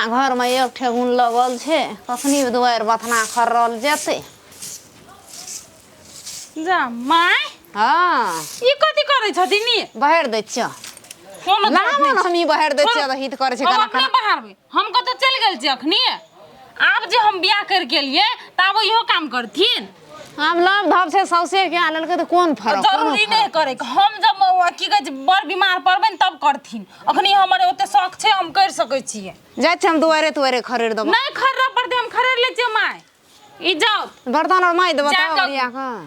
घरमे एक ठेहुन लगल छै, कखनी दुआरि बथना खर्रल जेतै। जा my. हँ। ई कथी करै छथिन ई? बहारि दै छियौ। कोनो लाबऽ ने, हम ई बहारि दै छियौ तऽ हित करै छै। हम केना अपने केना बहारबै। हम कतौ चलि गेल छी अखनी। आब जे हम बियाह कर गेलियै तऽ आब इहो काम करथिन। आब लभ धब छै, सौसे के आनलकै तऽ कोन फरक? कोनो जरूरी नहि करे के। हम जब की कहै छै, बड़ बीमार पड़बै ने तब करथिन। अखनी हमर ओते शौक छै, हम कर सकै छियै। जाइ छियै हम दुआरे तुआरे खरीद देबो। नहि खरीदऽ पड़तै, हम खरीद लै छियै माय। ई जाउ। बर्तन आर मारि देबो। जा तब कऽ- ओरिया कऽ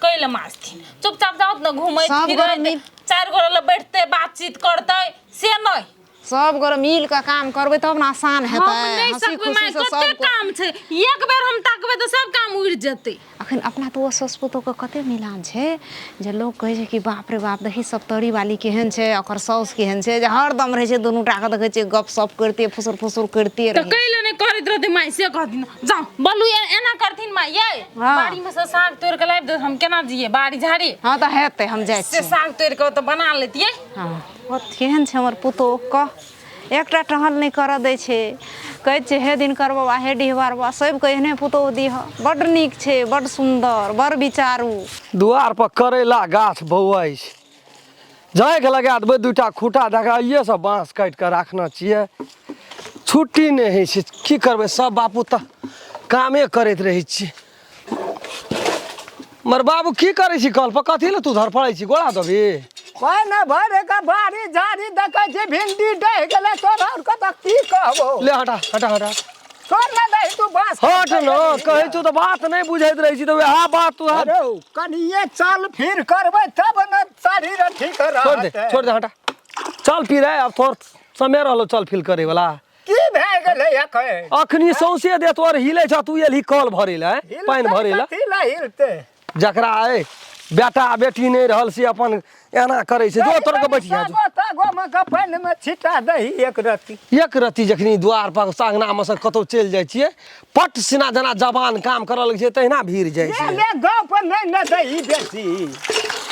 कैले मारथिन? चुपचाप जाउ ने घूमैत सब गोरे फिरैत मिल- चारि गोरे लग बैठतै, बातचीत करतै, से नहि। सब गोरे मिल कऽ काम करबै तब ने आसान हम हेतै। नहि हँसी सकबै माय। खुशी से कते सब कोइ- काम छै, एक बेर हम ताकबै तऽ सब काम उड़ि जेतै। अखन अपना तऽ ओ साउस पुतोहके कते मिलान छै जे लोक कहै छै कि बाप रे बाप, देखी सप्तरी वाली केहन छै, ओकर साउस केहन छै, जे हरदम रहै छै। दुनू टाके देखै छियै गप सप करिते, फुसुर फुसुर करिते तऽ रहै। कैले नहि करैत रहतै माय, से कहथिन। जाउ बोलू, एना करथिन माय यै। हँ। बाड़ी में से साग तोड़ के लाबि दे, हम केना जियै बाड़ी झाड़ी? हँ तऽ हेतै, हम जाइ से छियै। साग तोड़ के तऽ बना लेतियै। हँ, ओ केहन छै हमर पुतोह, कह। एकटा टहल नहि करऽ दै छै। कहै छै हे दिनकर बाबा, हे डिहबार बाबा, सबके एहने पुतोहु दिहऽ। बड्ड नीक छै, बड्ड सुन्दर, बड़ विचारू। दुआर पर करैला गाछ बौआइ छै, झाँकि लगा देबै दूटा खूँटा दऽ कऽ। आइएसँ बाँस काटि कऽ राखने छियै, छुट्टी नहि होइ छै। की करबै, सब बापू तऽ कामे करैत रहै छियै। मर बाबू, की करै छी कल पर? कथी लए तू धरफड़ै छी? गोड़ा देबी? पानि भरि के बाड़ी झाड़ी देखै छी, भिंडी डहि गेलै तोरा और कतऽ, की कहबो। ले हटा हटा हटा। छोड़ ने दही तू बाँस। हट न कहै छौ तऽ बात नहि बुझैत रहै छी तऽ वएह बात तू अरे कनिये चल फिर करबै तब ने शरीर ठीक छोड़ दे। रहतै। छोड़ दे, हटा। चल फिर आब थोड़ समय रहलो चल फिर करे वाला। की भए गेलै अखन? अखनी सौंसे दे तोर हिलै छ, तू एलही कल भरै लए, पानि भरै लए। कथी लए हिलतै? जकरा ए बेटा बेटी नहि रहल से अपन एना करै छै। जो तोर के बैठिया जो। सागो तागो मे के पानि मे छिटा दही एक रत्ती। एक रत्ती जखनी द्वार पर अंगना मे से कतौ चलि जाइ छियै, पट सिना जेना जवान काम करऽ लगै छै तहिना भीड़ जाइ ले छै। ले गप नहि ने दही बेसी।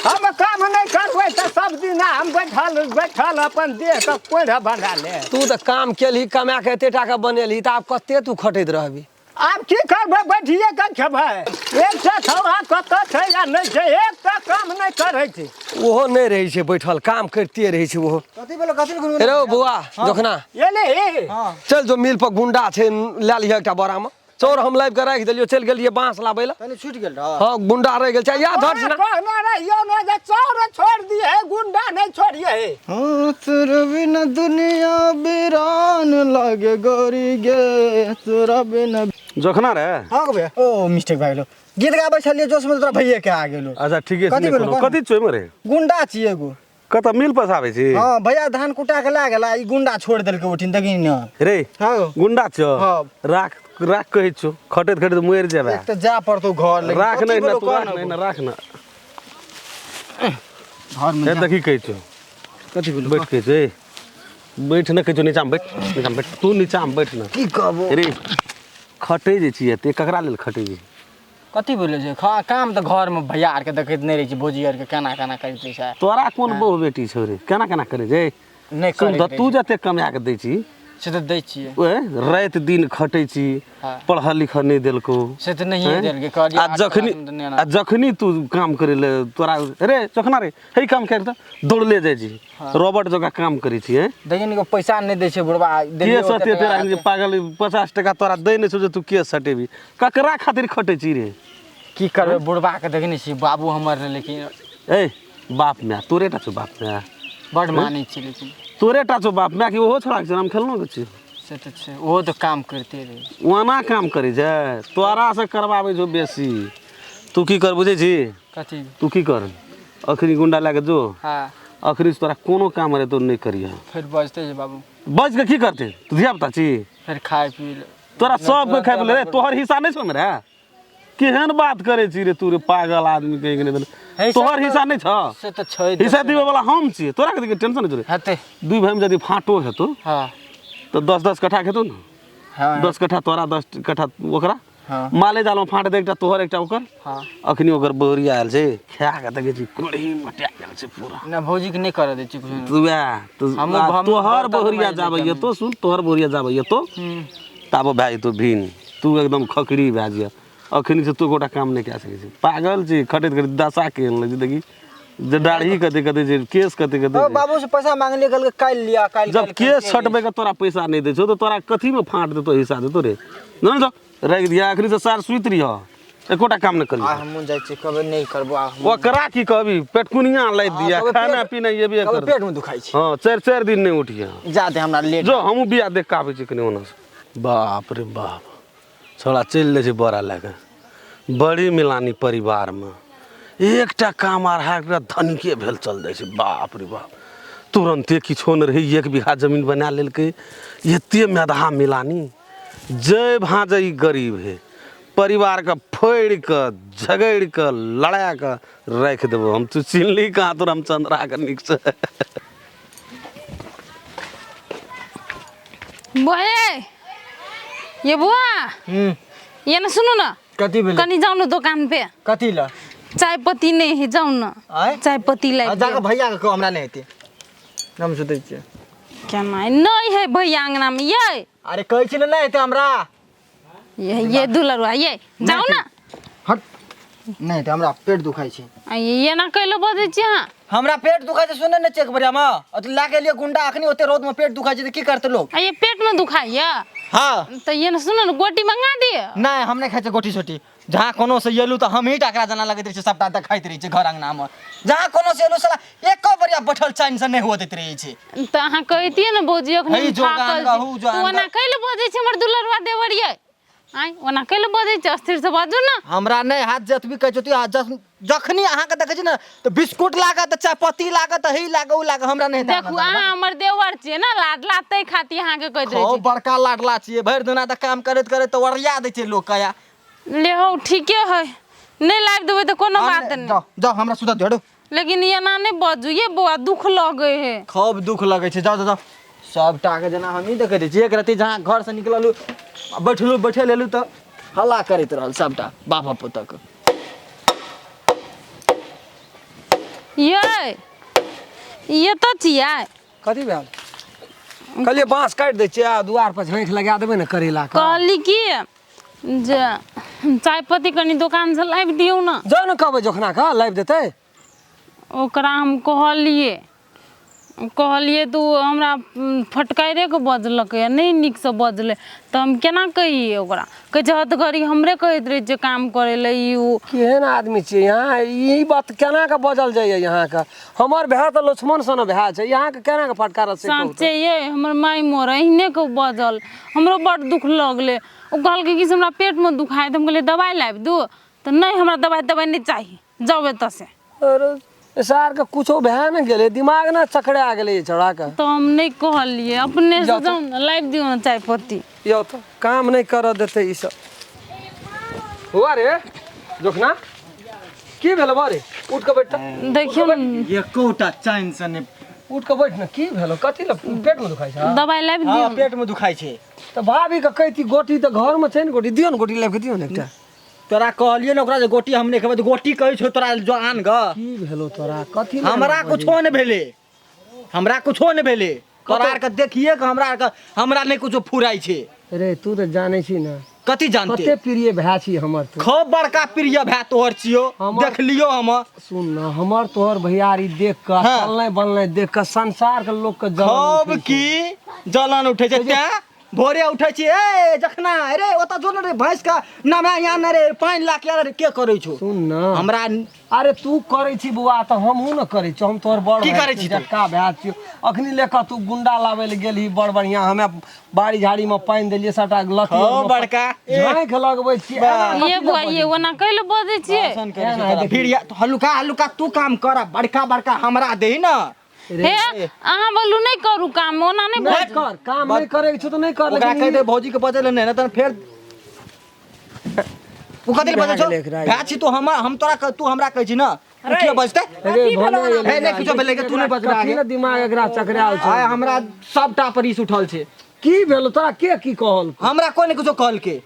हम काम नहि करबै तऽ सब दिना हम बैठल बैठल अपन देह के कोढ़ बना ले। तू तऽ काम केलही, कमा के एते टाका बनेलही, तऽ आब कते तू खटैत रहबी? आब की करबै, बैठिए के खेबै? एकटा छौड़ा कतऽ छै या नहि छै, एकटा काम नहि करै छै। ओहो नहि रहै छै बैठल, काम करिते रहै छै ओहो। कथी भेलो? कथी लए? रे बौआ जोखना। एले हे। चल जो, मिल पर गुंडा छै, लए लिहऽ एकटा बोरामे चाउर। हम लाबि कऽ राखि देलियौ, चलि गेलियै बाँस लाबै लए। तनी छूटि गेल रह। हँ, गुंडा रहि गेल छै या धर छै। कहने रहियौ ने जे चाउर छोड़ि दिहे, गुंडा नहि छोड़िए। हाँ, तोरा बिना दुनिया बिरान लागे गोरी गे, तोरा बिना। जोखना रे। हाँ भैया, ओ मिस्टेक भए गेलो। गीत गाबै छलियै जोशमे, तोरा भैये के आ गेलो। अच्छा ठीके छै। कथी नहि भेलो? कोनो कथी छौ रे? गुंडा छी एगो। कतऽ मिल पसाबै छी? हाँ भैया, धान कुटा के लए गेला, ई गुंडा छोड़ि देलकै ओठिन, देखी ने। रे। हाँ। गुंडा छौ? हाँ। राख राख, कहै छौ, खटैत खटैत मरि जेबै। एक तऽ जाय पड़तौ घर, लेकिन राख। कथी नहि भेलौ, तू कह राख। ने। नहि राख ने। घर मे हे देखी, कहै छौ। कथी भेलौ? बैठ, कहै छौ, ए, बैठ ने कहै छौ। नीचामे बैठ, नीचामे बैठ तू, नीचामे बैठ ने। की कहबो? रे, खटै जे छी एते, ककरा लेल खटै छी? कथी बोलै छै? काम तऽ घरमे भैया आरके देखैत नहि रहै छी, भौजी आरके केना केना करैत रहै छै। तोरा कोन बहु बेटी छौ रे, केना केना करै छै? नहि सुन करैत तऽ रहै तू छै। जते कमा कऽ दै छी। से तऽ दै छियै। ओए राति दिन खटै छी। हाँ। पढ़ऽ लिखऽ नहि देलकौ। से तऽ नहिए हैं? देलकै, कहलियै आ आठ जखनी क्लासमे तऽ नहि आ जखनी तू काम करै ले तोरा रे चखना रे, हे काम कर तऽ दौड़ले जाइ छी, रोबोट जकाँ काम करै छी, हैं? देखिन एगो पैसा नहि दै छै बुढ़बा। के देलियै ओते सटेतै? टका। राख जे पागल, 50 टका तोरा दै नहि छौ जे तू के सटेबी? ककरा खातिर खटै छी रे? की करबै बुढ़बा के, देखने छी बाबू हमर रहे, लेकिन ए बाप माय तोरे टा छौ? बाप माय बड मानै छी लेकिन। तोरे टा छौ बाप माय कि ओहो छोड़ा के छै? हम खेलनो के छी। से तऽ छै, ओहो तऽ काम करिते रहै। ओना काम करै छै, तोरा से करबाबै छौ बेसी। तू की कर बुझै छी? कथी? तू की कर, अखनी गुंडा लए कऽ जो। हाँ। अखनी से तोरा कोनो काम रहतौ नहि करिह। फेर बजतै जे बाबू। बज के की करतै? तू धिया पुता छी। फेर खाय पी ले। तोरा सबके खाय पी ले रे, तोहर हिस्सा नहि छौ रे? केहन बात करै छी रे तू रे पागल आदमी कहीं के नहि। हे, तोहर हिस्सा नहि छौ? से तऽ छै। हिस्सा देबै वाला हम छियै, तोरा कथी के टेंशन नहि छौ रे? हेतै। दुई भाइमे यदि फाँटो हेतौ हाँ तऽ 10 10 कट्ठा हेतौ ने? हाँ। 10 कट्ठा तोरा, 10 कट्ठा ओकरा। हाँ। माले जालमे फाँट दे, एकटा तोहर, एकटा ओकर। हाँ। अखनी ओकर बहुरिया आयल छै, खा कऽ देखै छी कोढ़ी मटा कऽ। गेल छै पूरा। ना, भौजी के नहि करऽ दै छियै कुछो। तऽ वएह तऽ हमहूँ तोहर बर्तन बहुरिया माँजि दै जाबैया छियै। तो सुन, तोहर बहुरिया जाबैया तो ताबे भए जेतौ भिन, तू एकदम खकड़ी भए जिय। अखनी से तू गोटा काम नहि कए सकै छी, पागल छी। खटैत खटैत दशा केहन लगै छै देखी जे दाढ़ी कते कते छै, केश कते कते छै। बाबू से पैसा मांगलियै, कहलकै काल्हि लिअ, काल्हि। जब काल्हि केश छटबै के तोरा पैसा नहि दै छौ तऽ तोरा कथीमे फाँट देतौ, हिस्सा देतौ रे? नहि तो राखि दिया। अखनी से सार सुति रहिह, एकोटा काम नहि आ करिह। हमहूँ जाइ छियै, कहबै नहि करबो आ हम। ओकरा की कहबी, पेटकुनिया लादि दिया, कहबै खाना पीना एबे कहबै कर। पेटमे दुखाइ छै। हँ, 4-4 दिन नहि उठिह। जा दे, हमरा लेट। जो, हमहूँ बिया देख कऽ आबै छी कनि ओना से। बाप रे बाप, छोड़ा चलि जाइ छै बड़ा लए कऽ। बड़ी मिलानी परिवारमे एकटा काम आर है, एकटा धनिके भेल चल जाइ छै। बाप रे बाप, तुरन्ते किछो नहि रहै, 1 बीघा जमीन बना लेलकै। एते मेधा मिलानी जय भाँज ई गरीब है, परिवारके फोड़ि कऽ झगड़ि कऽ लड़ा कऽ राखि देबो हम। तू चिन्हली कहाँ तोरा हम चन्द्राके नीकसँ। बुआ ये, ये बुआ। ये ना सुनू ना। कथी भेलै? कनी जाउ ने दोकान पे। कथी लए? चाय पत्ती नहि है, जाउ ने। आँय? चाय पत्ती आ लाबि जाकऽ दियौ। भैया के कहू, हमरा नहि हेतै, हम सुतै छियै। केना नहि है भैया अंगनामे ये? अरे कहै छी ने, नहि हेतै हमरा। ये दुलरुआ ये, जाउ ने। हट, नहि हेतै हमरा, पेट दुखाइ छै। आ ये एना कैले बजै छी अहाँ? हमरा पेट दुखाइ छै, सुनै नहि छियै? एक बेरियामे अथी लए के एलियै गुंडा, अखनी ओते रौदमे पेट दुखाइ छै तऽ की करतै लोक? आ ये पेटमे दुखाइया? हँ। तऽ ये ने सुनू ने, गोटी मंगा दिअ। नहि, हम नहि खाइ छियै गोटी सोटी। जहाँ कोनो से एलू तऽ हमही टा एकरा जेना लगैत रहै छै, सबटा देखाइत रहै छै घर अंगनामे। जहाँ कोनो से एलू, साला एको बेरिया बैठल चैन से नहि हुअ दैत रहै छै। तऽ अहाँ कहितियै ने भौजी, अखनी हे हम जो गान थाकल गहू, छी। जो तू आन ओना कैले बजै छै हमर दुलरुआ देवर ये? आँय, ओना कैले बजै छै? अस्थिर से बाजू ने। हमरा नहि हाथ जतबी कहै छै, जखनी अहाँके देखै छी ने तऽ बिस्कुट लागत, चायपत्ती लागत, हे लागत, ओ लागत, हमरा नहि हेतै। देखू, अहाँ हमर देवर छियै ने लाडला, ताहि खातिर अहाँके कहैत रहै खूब छी। बड़का लाडला छियै, भरि दिना तऽ काम करैत करैत तऽ ओरिया दै छै लोक कया। ले हौ, ठीके है, नहि लाबि देबै तऽ कोनो बात नहि। जाओ जाओ, हमरा सुतऽ दियौ। लेकिन एना नहि बाजू ये बौआ, दुख लगै है। खूब दुख लगै छै। जाओ जाओ जाओ, सबटा के जेना हमही देखैत रहै छियै। एक रत्ती जहाँ घर से निकललू, बैठलू, बैठे लेलू तऽ हल्ला करैत रहल सबटा बाप पुतक। ये ये तऽ छियै। कथी भेल? कहलियै बाँस काटि दै छियै आ दुआर पर झाँखि लगा देबै ने करैला के। कहली की जे चाय पत्ती कनि दोकानसँ लाबि दियौ ने। जाउ ने, कहबै जोखना के लाबि देतै। ओकरा हम कहलियै कहलियै तऽ ओ हमरा फटकारिए कऽ बजलकै, नहि नीकसँ बजलै। तऽ हम केना कहियै ओकरा? कहै छै हत घड़ी हमरे कहैत रहै छै काम करै लए ई ओ। केहन आदमी छियै यहाँ? ई बात केना के बजल जाइए यहाँके? हमर भाय तऽ लक्ष्मण सन भाय छै, यहाँके केना के फटकारत से कहू तऽ? साँचे ये, हमर माय मोर एहने के बजल, हमरो बड्ड दुख लगलै। ओ कहलकै कि से हमरा पेटमे दुखाइ, तऽ हम कहलियै दबाइ लाबि दू, तऽ नहि, हमरा दबाइ तबाइ नहि चाही, जाउ एतऽसँ। अरे सारके कुछो भए ने गेलै, दिमाग ने चकरा गेलै छौड़ाके। तऽ हम नहि कहलियै, अपने से जाउ तऽ। जाउ ने, लाबि दियौ ने चाय पत्ती। यौ तऽ काम नहि करऽ देतै ई सब। हुआ रे जोखना, की भेल बा रे? उठ कऽ बैठ तऽ। देखियौ ने। एकोटा चैन से नहि। उठ कऽ बैठ ने, की भेल? कथी लए पेटमे दुखाइ छै? दबाइ लाबि हँ दियौ ने। पेटमे दुखाइ छै। तऽ भाभीके कहिती गोटी तऽ घरमे छै ने, गोटी दियौ ने, गोटी लाबि कऽ दियौ ने एकटा। तोरा कहलियै ने ओकरा जे गोटी हम नहि खेबै, तऽ गोटी कहै छौ तोरा जो आन ग। की भेलो तोरा? कथी लए हमरा एना बजै? कुछो नहि भेलै, हमरा कुछो नहि भेलै। तोरा आरके देखिए के हमरा आरके हमरा नहि कुछो फुराइ छै। रे तू तऽ जानै छी ने। कथी जानते? कते प्रिय भाय छी हमर तू। खूब बड़का प्रिय भाय तोहर छियौ। देखलियौ हम। सुन न, हमर तोहर भैयारी देख कऽ, हाँ। चलनाइ बननाइ देख कऽ संसार के लोक के जलन खूब उठै छै। की जलन उठै छै, तें भोरे उठै छी, ए जखना अरे ओतऽ जो ने रे, भैंस के नमे यहाँ ने रे, पानि ला के रे, के करै छौ? सुन न। हमरा अरे तू करै छी बौआ तऽ हमहूँ ने करै छी, हम तोहर बड़ की भाय करै छियौ, छी तू? जेठका भाय छियौ। अखनी ले कऽ तू गुंडा लाबै लए गेलही, बड़ बढ़िआँ। हमे बाड़ी झाड़ीमे पानि देलियै सबटा लत्ती हो आरमे बड़का झाँखि लगबै छियै, एना ये कथी लए बुआ ये बजै ओना कैले बजै छियै? भाषण करै छौ तोरा। फिर या हल्लुका हल्लुका तू काम कर, बड़का बड़का हमरा देही न। हे, अहाँ बोलू नहि करू काम, ओना नहि नहि बाजू। कर, काम नहि करै के छौ तऽ नहि कर। ओकरा लेकिन कहि दे भौजी के बजै लए नहि ने, तहन फेर ओ कथी लए बजै छौ? भए गेलै एकरा। भाय छी तू हमर, हम तोरा तू हमरा कहै छी ने, ओ किया बजतै? रे भने हे, नहि किछो भेलै, तू नहि बजबै कथी आगे। लए दिमाग एकरा चकरायल छौ? आइ हमरा सबटा पर ईस उठल छै। की भेल तोरा? के की कहल? हमरा कोइ नहि किछो कहलकै।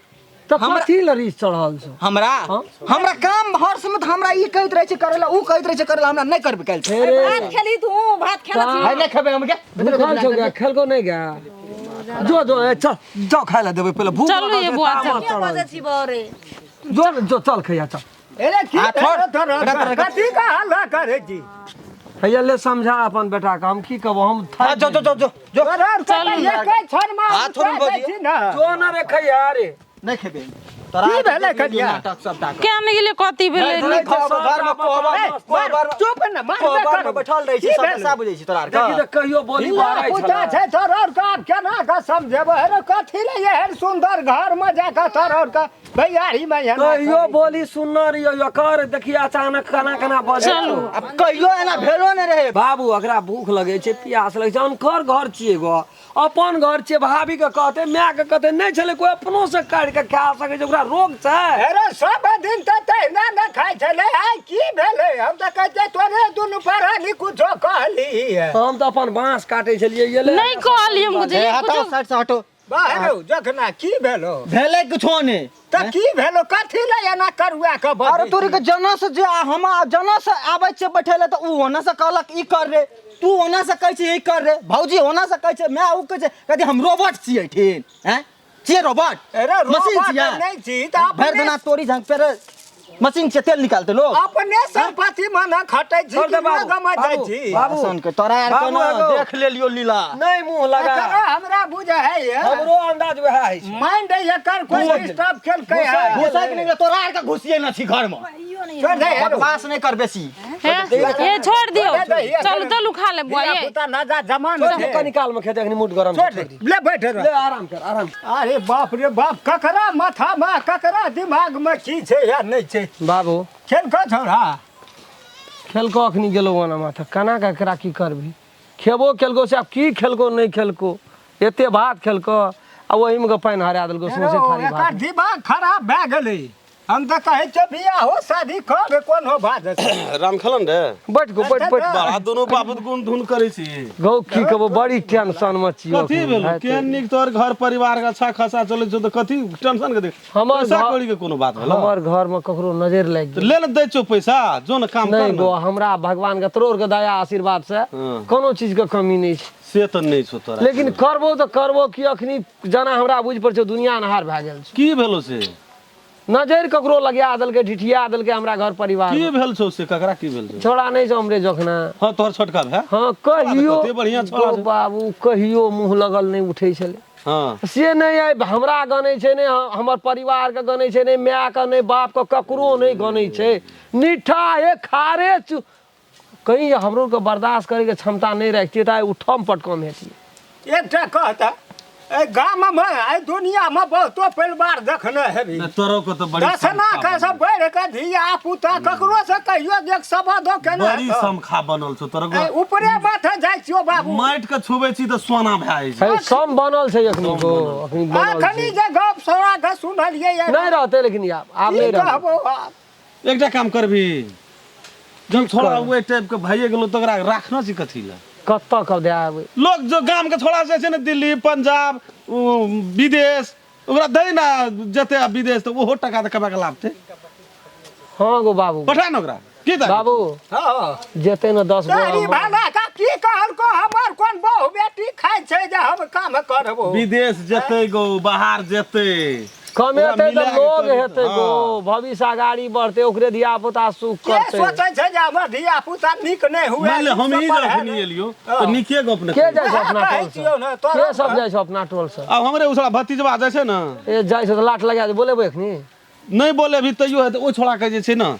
तऽ कथी लए रीस चढ़ल छौ? हमरा हाँ? हमरा काम हर समय तऽ हमरा ई कहैत रहै छै करै ला, ऊ कहैत रहै छै करै ला, हमरा नहि करबै काल्हि से। भात खेली तू? भात खेला छी? है, नहि खेबै हम के। भूखल छौ गे? खेलको नहि गे? जो जो, ए, चल जाओ, खाय ला देबै पहिले, भूख चलू लागल ये छै, बुआ, तामस चल। चढ़ल बजै छी बौरे। छै। जो जो, चल खैया चल। अरे की हाथ छोड़। भेलो तोरा? बेटा, तोरा कथी का हल्ला करे छी? हैया ले, समझा अपन बेटा के, हम की कहबो, हम हाँ, जो जो जो जो जो। तोरा आर के चलू। तऽ एके क्षणमे हाथ छोड़ू उठा दै बजियौ। छी ने। जो ना रे खैया रे। नहि खेबै तोरा। की भेलै कनिया? नाटक सबटा के। क्या नहि गेलै, कथी भेलै? नहि खाब, घरमे कोहबर ए, कोहबर चुप ने, मारबे कोहबरमे करब। बैठल रहै छी, की सब भेलै? पैसा बुझै छी तोरा आरके। देखी तऽ कहियो बोली धिया बारै पुता छलै। छै तोरा आर के, आब केना कऽ समझेबै? अरे कथी लए एहन सुन्दर घरमे जा कऽ तोरा आर के भैयारी मे एना कहियो करै? बोली सुनना रहियो एकर, देखी अचानक केना केना बजै। चलू। आब कहियो एना भेलो नहि रहै। बाबू, एकरा भूख लगै छै, प्यास लगै छै, अनकर घर छियै गो, अपन घर छियै, भाभी के कहते, माय के कहते नहि छलै कोइ, अपनो से काटि के खा सकै छै, ओकरा रोग छै। अरे सब दिन तऽ तहिना ने खाइ छलै, आइ की भेलै? हम तऽ कहै छियै तोरे दुनू परानी कुछो कहली। हम तऽ अपन बाँस काटै छलियै, एलै। नहि कहलियै हम कुछ। ए, हटाओ, साइड से हटो। बाहर जखना की भेलो? भेलै कुछो नहि। तऽ की भेलो? कथी लए एना करुआ के बजै? अरे तोरी के जना से जे हम जना से आबै छियै बैठे ले तऽ ऊ ओना से कहलक ई कर रे, तू ओना से कहै छी ई कर रे, भौजी ओना से कहै छै, माय ऊ कहै छै। कथी हम रोबोट छियै ठीन? हैं, छियै रोबोट? अरे मशीन रोबोट छियै? नहि छी तऽ भरि अपने दिना तोरी झाँक पे मशीन से तेल निकालते लोग। अपने संपत्ति मे न खटै छी छोड़ कि दे बाबू, लगमे जाइ बाबू, छी? बाबू। सन के तोरा आर बाबू, कोनो एगो। देख लेलियो लीला। नहि मुँह लगा। एकरा हमरा बुझै है, हमरो अंदाज वएह होइ छै। माइंड एकर कोई डिस्टर्ब केलकै है। घुसै के नहि, तोरा आर के घुसिए न छी घर में। छोड़ दे हेरो। बकवास नहि कर बेसी। हे हे, छोड़ दियौ। छोड़ दे, ये चलू चलू, खा ले बुआ। धिया ये पुता ना जा जमान छोड़ दे, छै। कनी काल में खेतै, अखनी मूड गरम छै, छोड़ दे, ले बैठ रह। ले आराम कर, आराम। अरे बाप रे बाप, ककरा माथा में ककरा दिमाग में की छै या नहि छै? बाबू। खेलको छौड़ा। खेलको अखनी गेलो ओना माथा, केना के एकरा की करबी? खेबो केलको से आब की खेलको नहि खेलको, एते भात खेलको आ ओहिमे के पानि हरा देलको सौंसे थारी एकर भात। दिमाग खराब भए गेलै। हम तऽ कहै छियै बियाहो शादी कर कोनो बात छै। राम खेलन रे। बैठ गो, बैठ बैठ। बड़ा दुनू बाबू गुन धुन करै छी। गौ, की कहबो, बड़ी टेंशन मे छियो। कथी भेल? केहन नीक तोहर घर परिवार के अच्छा खासा चलै छौ तऽ कथी टेंशन के? देख, हमर पैसा घर- कौड़ी के कोनो बात भेल? हमर घर में ककरो नजर लागि गेल। ले ने, दै छौ पैसा, जो ने काम नहि कर गो, ने। हमरा भगवान के तोरोर के दया आशीर्वाद से हाँ। कोनो चीज के कमी नहि छै। से तऽ नहि छौ तोरा। लेकिन करबो तऽ करबो कि, अखनी जेना हमरा बुझि पड़ै छै दुनिया अन्हार भए गेल छै। की भेलो से? नजर ककरो लगा देलकै, ढिठिया देलकै हमरा घर परिवार की मे। भेल छौ से? ककरा की भेल छौ? छोड़ा नहि छौ हमरे जखना? हाँ, तोहर छोटका भाय। हाँ, कहियो कते बढ़िआँ छोड़ा गो छै। बाबू, कहियो मुँह लगल नहि उठै छलै। से नहि आइ हमरा गनै छै, नहि हमर परिवारके गनै छै, नहि मायके, नहि बापके, ककरो नहि गनै छै। निठा हे खारे कहीं जे हमरो के बर्दाश्त करैके क्षमता नहि रखतियै तऽ आइ उठम पटकम हेतियै। एकटा कहता, एहि गाममे एहि दुनियामे बहुतो परिवार देखने हेबी। नहि, तोरो के तऽ बड़ी दसना समखा के सब बढ़ि के धिया पुता ककरो से कहियो देख सबदो केने बड़ी हेतौ। समखा बनल छौ तोरो। ए, ऊपरे माथे जाइ छियो बाबू। माटि के छुबै छी तऽ सोना भए जाइ छै। है, सम बनल छै अखनी गो, अखनी बनल अखनी छै। जे गप सौरा के सुनलियै ये, नहि रहतै, लेकिन आब आब की नहि रहतै। कहबो आब? एकटा काम करबी, जब छोड़ा ओहि टाइप के भइए गेलो तऽ ओकरा राखना छी कथी लए? कतऽ कऽ दए आबै? लोक जो गाम के छोड़ा जाइ छै ने दिल्ली पंजाब उ, विदेश, ओकरा दै ने जेतै आ विदेश तऽ ओहो टका तऽ कमा के लाबतै। हाँ गो बाबू। पठा ने ओकरा की तऽ बाबू। हाँ। जेतै ने 10 गो तोरी भाला का की कहलको? हमर कोन बहु बेटी खाइ छै जे हम काम करबो? विदेश जेतै गो, बाहर जेतै। कमेतै ओकरा तऽ मिला के लोग चलू। हेतै गो, भविष्य अगाड़ी बढ़तै, ओकरे धिया पुता सुख के करतै। सोचै छै जे हमर धिया पुता नीक नहि हुए? मान ले हम ही नीक से पढ़ै जखनी नहि। एलियो तऽ नीके गप ने के कहियौ। जाइ छै अपना कहै टोल से? छियौ ने, तोरा- के सब जाइ छै अपना टोल से? आब हमरे ओ छोड़ा भतीजवा जाइ छै ने। ए, जाइ छै तऽ लाट लगा दे, बोलेबै एखनी? नहि बोले अभी तैयो हेतै। ओ छोड़ा के जे छै ने,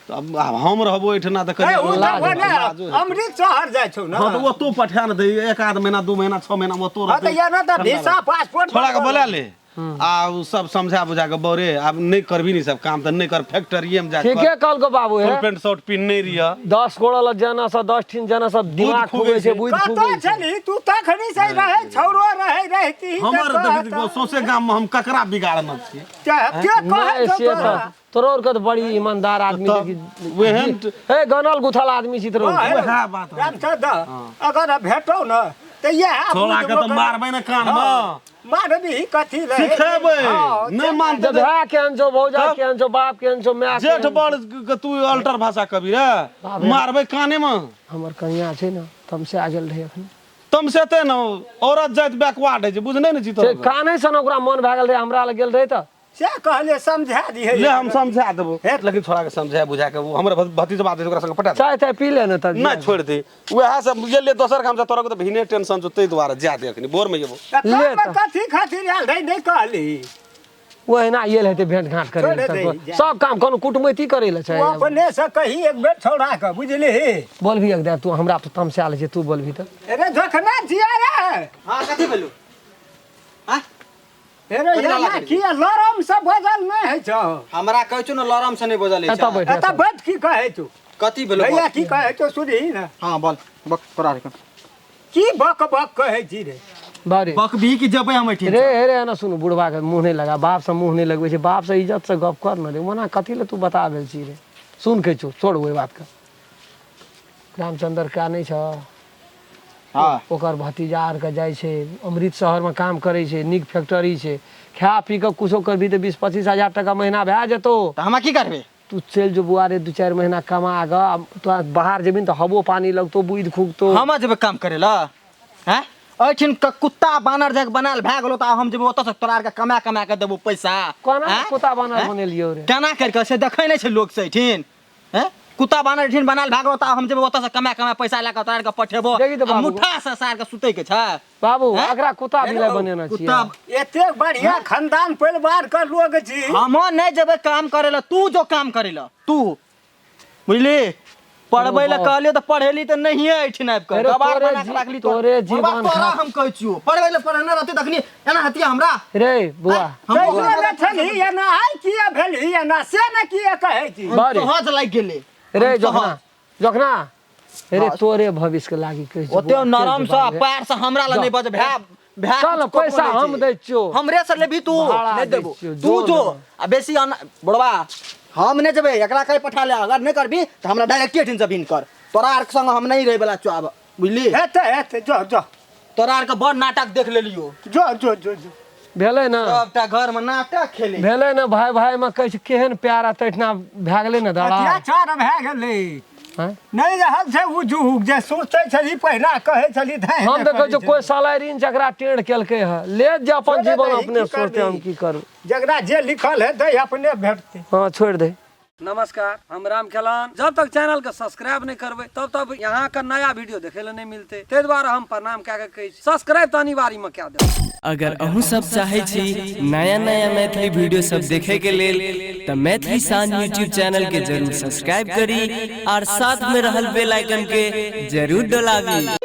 तऽ आब आब हम रहबो एहिठिना तऽ ए, कनि उ तऽ लाज ओने लाजो हेतै। अमृतसर जाइ छौ ने? हँ, तऽ ओतौ पठा ने दे, एक आध महीना, 2 महीना, 6 महीना ओतौ हँ, तऽ रहतै। ये ने तऽ वीसा पासपोर्ट छोड़ा के बोला ले आ उ सब समझा बुझा के, बौरे आब नहि करबी नी सब काम तऽ नहि कर, फैक्ट्रीए में जा के ठीके कहलको बाबू हे। फुल पैंट शर्ट पिन्हने रहिय। 10 कोड़ल जना से 10 ठिन जना से दिमाग खुगै खुगै छै, छै। बुद्धि कतऽ खुगै छै। छली तू तखनी से? रहै छौरो रहै रहती। हमर देखी सौंसे गाम में हम ककरा बिगाड़ने छियै? के कहै नहि छौ से तोरा? तऽ तोरो आरके तऽ बड़ी ईमानदार आदमी तब देखी। ओहेन हे, गनल गुथल आदमी छी तोरो। हँ, वएह बात है। रामचंद्र, अगर भेटौ ने तऽ इएह छोड़ा के तऽ मारबै ने कान में। मारबी कथी ले सिखेबै नहि मानतै जब भाय केहन छौ, भौजा केहन छौ, बाप केहन छौ, माय जेठ बड़ के तू अल्टर भाषा कबी रे, मारबै काने में। हमर कनिया छै ने, तमसा गेल रहै अखन। तमसेते ने, औरत जाति बैकवर्ड होइ छै, बुझने ने छी से कानै सन ओकरा मन भए गेल रहै, हमरा लग गेल रहै तऽ से कहले समझा दिहे। ले हम समझा देबो, लेकिन छोड़ा के समझा बुझा के हमर भतीजबा दे ओकरा संग पटा दे। चाय ताय पी ले ने तब। नहि छोड़ दे, वएह सब गेलियै दोसर काम से, तोरा के तऽ भिने टेंशन छौ, ताहि दुआरे जा दे अखनी भोर में जेबो। ले तऽ। कथी खातिर आयल रहै नहि कहली? ओहिना आयल हेतै भेंट घाट करै लए, सब काम कोनो कुटमैती करै लए छै। तू अपने से कही एक बेर छोड़ा के, बुझली? बोलबी एक दे, तू हमरा पर तमसायल छै, तू बोलबी तऽ। अरे जखना जिया रे। हां कथी भेलौ? हां अरे यार की लरम से बजल नहि होइ छौ। हमरा कहै छौ ने लरम से नहि बजल होइ छै। एतऽ बैठ की कहै छौ? कथी भेलौ भैया की कहै छौ सुनही ने। हां बोल, बक तोरा रे की बक बक कहै छी रे? बारे बकबी की जबै हम एठिन रे। रे ना सुनू, बुढ़वा के मुँह नहि लगा, बाप से मुँह नहि लगबै छै, बाप से इज्जत से गप कर ने रे, ओना कथी ले तू बता भेल छी रे? सुन कहै छौ, छोड़ ओहि बात के। रामचंद्र का नहि छ? हाँ। ओकर भतीजा आर के जाइ छै अमृत शहरमे काम करै छै, नीक फैक्ट्री छै, खा पी कऽ कुछो करबी तऽ 20-25 हजार टका महीना भए जेतौ। तऽ हमरा की करबै? तू चलि जो बुआ रे, 2-4 महीना कमा कऽ तोरा बाहर जेबही तऽ हवो पानी लगतौ, बुद्धि खुगतौ। हम जेबै काम करै लए? हैं एहिठिन कुत्ता बानर जक बनायल भए गेलो, तऽ हम जेबै ओतऽसँ तोरा आरके कमा कमा कऽ देबौ पैसा। कोना कुत्ता बानर बनेलियौ रे? केना करि कऽ से देखै नहि छै लोक से एहिठिन? हैं कुत्ता बानर एहिठिन बनायल भए गेलो, तऽ हम जेबै ओतऽसँ कमा कमा पैसा लए कऽ तोरा आरके पठेबो। मुठ्ठा से सार के सुतै के छै बाबू, एकरा कुत्ता बिलाइ बनेने छियै। एतेक बढ़िया खानदान परिवार के लोग छी। हम नहि जेबै काम करै लए, तू जो काम करै लए, तू बुझली? पढ़बै लए कहलियो तऽ पढ़ेली तऽ नहिये एहिठिन आबि कऽ गवार बना कऽ राखली तोरे जीवन। तोरा हम कहै छियौ पढ़बै लए, पढ़ने रहतै तखनी एना हतिया हमरा रे बुआ। छलही एना आइ किया भेलही एना से ने किया कहै छी? तोहज लागि गेलै रे जखना जखना रे, तोरे भविष्य के लागी कहै छी। ओते नरम से पैर से हमरा लग नहि बज भए भए। चल पैसा हम दै छियौ, हमरे से लेबी तू? नहि देबो, तू जो आ बेसी बुढ़वा। हम नहि जेबै, एकरा कहि पठा ले, अगर नहि करबी तऽ हमरा डायरेक्टे एठिन से भिन कर। तोरा आर संग हम नहि रहै बला छौ आब, बुझली? हेतै हेतै, जो जो। तोरा आर के बड़ नाटक देख लेलियो। जो जो जो जो भेलै ने सबटा घर में नाटक खेले भेलै ने। भाय भाय में कहै छै केहन प्यार आ तहिठिना भए गेलै ने दादा, अत्याचार भए गेलै। नहि रहल छै ओ जुग जे सोचै छली पहिला, कहै छली। हम तऽ कहै छियौ कोइ साला ऋण जकरा टेढ़ केलकै हँ, ले जे अपन जीवन अपने सोचते, हम की करू? जकरा जे लिखल हेतै अपने भेटतै। हाँ छोड़ि दे। नमस्कार, हम राम खेलान। जब तक चैनल के सब्सक्राइब नहीं करबै तब तक यहाँ का नया वीडियो देखे ला नहीं मिलते, ताहि दुआरे हम प्रणाम कए के कहै छी सब्सक्राइब तऽ अनिवार्य में कए देबै। अगर अहूँ सब चाहे छी नया नया मैथिली वीडियो सब देखे के लेल तऽ मैथिली शान यूट्यूब चैनल के जरूर सब्सक्राइब करी और साथ में रहल बेल आइकन के जरूर दबाबी।